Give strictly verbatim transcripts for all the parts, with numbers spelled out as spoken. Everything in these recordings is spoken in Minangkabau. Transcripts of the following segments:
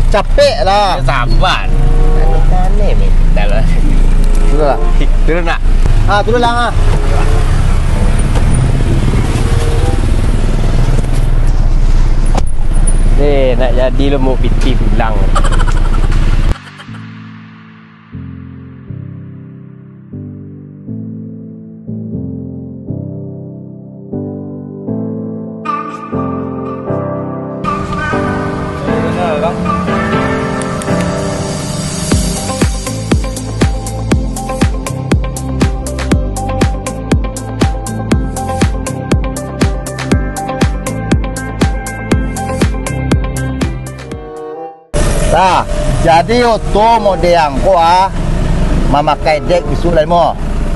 Capek lah. Sabar. Aneh-aneh mental lah. Turun lah. Turun nak? Ah, turun lah, ah. Eh, nak jadi lo mau piti pulang. Nah, jadi oto model angko ah, mamakai dek bisuak lah mo.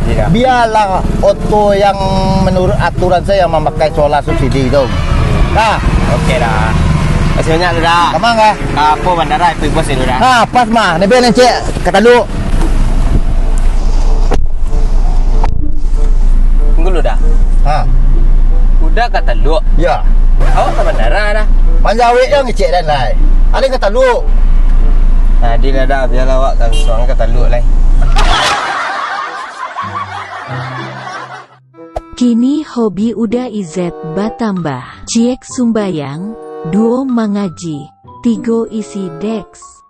Iya. Bialah oto yang menurut aturan saya yang mamakai solar subsidi tu. Nah. Oke dah. Masih banyak tu dah. Kamang kah? Ka apo bandara itu bos itu dah. Nah, pas mah. Nebe nencek ka Taluk. Tunggu lu dah. Ha. Udah ka Taluk? Ya. Awak ka bandara dah? Manjawek yang ngecek dan lai. Ada ka Taluk. Tadi lah dah, biarlah awak kan suang ka Taluk lai. Kini hobi Uda Izet batambah. Ciek sumbayang, duo mangaji, tigo isi deks.